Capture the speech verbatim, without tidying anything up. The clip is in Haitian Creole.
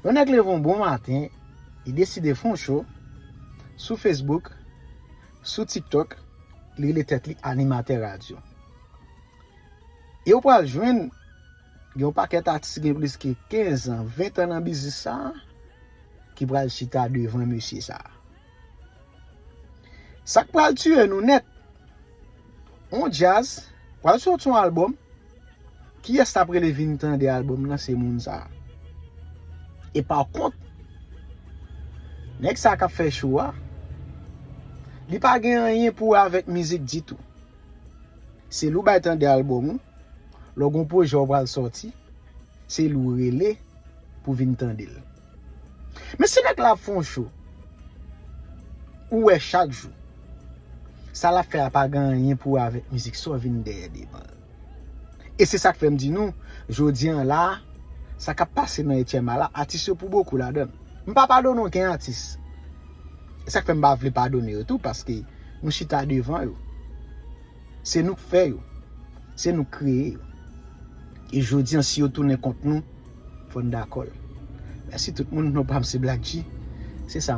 Yon nèg leve yon bon maten, li deside fè yon show sou Facebook, sou TikTok, li rele tèt li animatè radyo. E ou pral jwenn gen yon pakèt atis ki gen plis ke kenz an, ven an nan biznis sa a, ki pral chita devan mesye sa a. Sa k pral tiye nou nèt, yon djaz pral soti yon albòm, kiyès t ap rele vin tande albòm nan? Se moun sa a. E pa kont, nèg sa k ap fè show a, li pa gen anyen pou wè avèk mizik ditou. Se li w bay tande albòm ou, lè w gen yon pwojè w pral sòti, se li w rele pou vin tande l. Men si nèg la ap fè yon show, ou wè chak jou, sa l ap fè a pa gen anyen pou wè avèk mizik sa w vin dèyè devan l. E se sa k fè m di nou, jodi an la, sa k ap pase nan etyèm a la, atis yo pou bokou ladan l. M pa padone okenn atis. E sa k fè m pa vle padone yo tou, paske nou chita devan yo. Se nou k fè yo. Se nou k kreye yo. E jodi an, si yo tounen kont nou, fò n dakò l. Mèsi tout moun, non pa m se Black G. Se sa